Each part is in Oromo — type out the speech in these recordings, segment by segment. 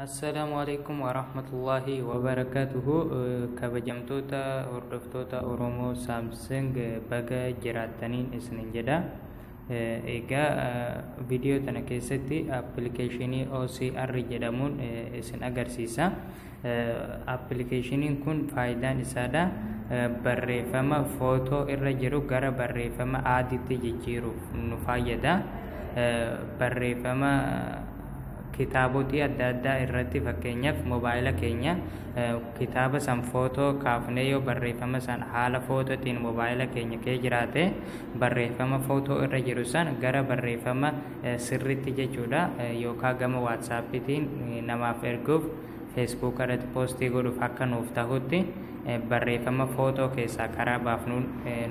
Assalaamu alaikum warahmatullahi wabarakaatuhu. Kabajamtoota hordoftoota Oromoo Samsung, baga jiraattaniin isinin jedha. Egaa viidiyoo tana keessatti appilikeeshinii OCR jedhamuun isin agarsiisa. Appilikeeshiniin kun faayidaan isaadha barreeffama footoo irra jiru gara barreeffama adiitti jijjiiruuf nu fayyada. Barreeffama kitaabotii adda addaa irratti, fakkeenyaaf mobaayila keenya kitaaba san footoo kaafnee yoo barreeffama san haala footootiin mobaayila keenya kee jiraate, barreeffama footoo irra jiru san gara barreeffama sirritti jechuudha, yookaan gama WhatsAppiitiin namaaf erguuf, Facebook irratti poostii godhuuf akka nuuf tahutti barreeffama footoo keessaa karaa baafnuun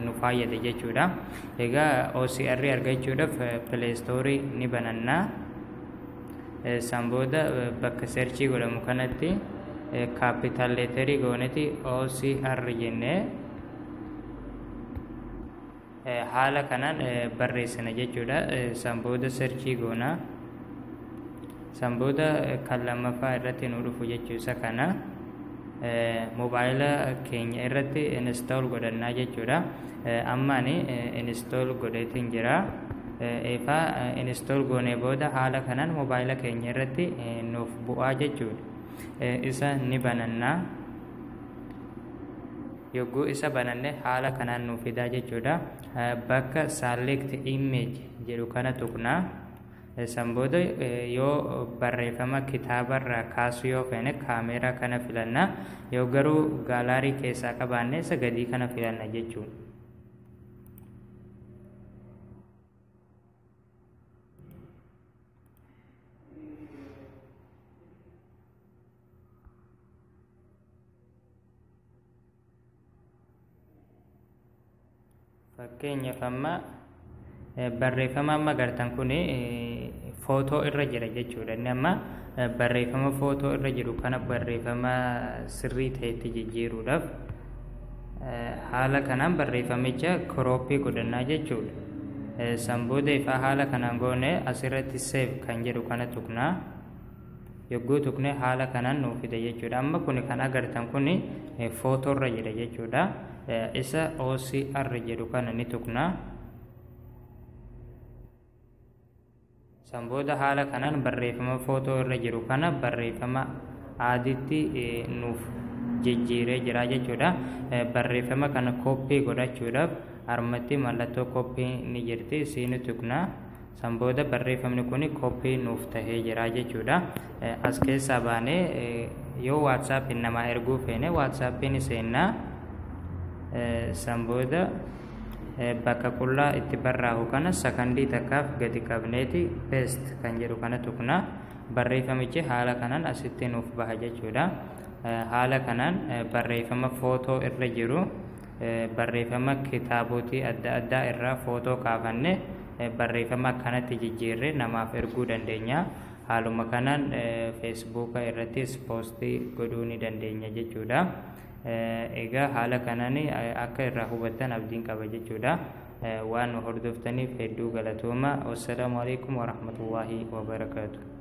nu fayyada jechuudha. Egaa OCR argachuudhaaf Play Store ni banannaa. San booda bakka searchii godhamu kanatti capital letterii gooneti OCR jennee haala kanaan barreessina jechuudha. San booda searchii goona. San booda kan lammaffaa irratti nu dhufu jechuu isa kana mobaayila keenya irratti install godhannaa jechuudha. Amma ani install godheetiin jira. Eefaa install goonee booda haala kanaan mobaayila keenya irratti nuuf bu'aa jechuudha. Isa ni banannaa. Yogguu isa bananne haala kanaan nuuf fidaa jechuudha. Bakka select image jedhu kana tuqnaa. San booda yoo barreeffama kitaabarraa kaasuu yoo feene kaameeraa kana filanna, yoo garuu gallery keessaa qabaanne isa gadii kana filanna jechuudha. Fakkeenyaaf amma barreeffama amma agartan kun footoo irra jira jechuudha. Inni amma barreeffama footoo irra jiru kana barreeffama sirrii ta'etti jijjiiruudhaaf haala kanaan barreeffamicha croppii godhannaa jechuudha. San booda ifaa haala kanaan goone asirratti save kan jedhu kana tuqnaa. Yogguu tuqne haala kanaan nuuf fida jechuudha. Amma kun kan agartan kun footoo irra jira jechuudha. Isa OCR jedhu kana ni tuqnaa. San booda haala kanaan barreeffama footoo irra jiru kana barreeffama adiitti nuuf jijjiiree jira jechuudha. Barreeffama kana kooppii godhachuudhaaf harmatti mallattoo kooppii ni jirti, isiin tuqnaa. San booda barreeffamni kun kooppii nuuf tahee jira jechuudha. As keessaa baanee yoo WhatsAppiin namaa erguu feene WhatsAppiin seennaa. San booda bakka qullaa itti barraa'u kana sakandii takkaaf gadi qabneeti paste kan jedhu kana tuqnaa. Barreeffamichi haala kanaan asitti nuuf baha jechuudha. Haala kanaan barreeffama footoo irra jiru, barreeffama kitaabotii adda addaa irraa footoo kaafanne barreeffama akkanatti jijjiirree namaaf erguu dandeenya. Haaluma kanaan Facebooka irrattis poostii godhuu ni dandeenya jechuudha. Egaa haala kanaan akka irraa hubattan abdiin qaba jechuudha. Waan nu hordoftaniif hedduu galatooma. Wassalaamu alaikum warahmatullaahi wabarakaatu.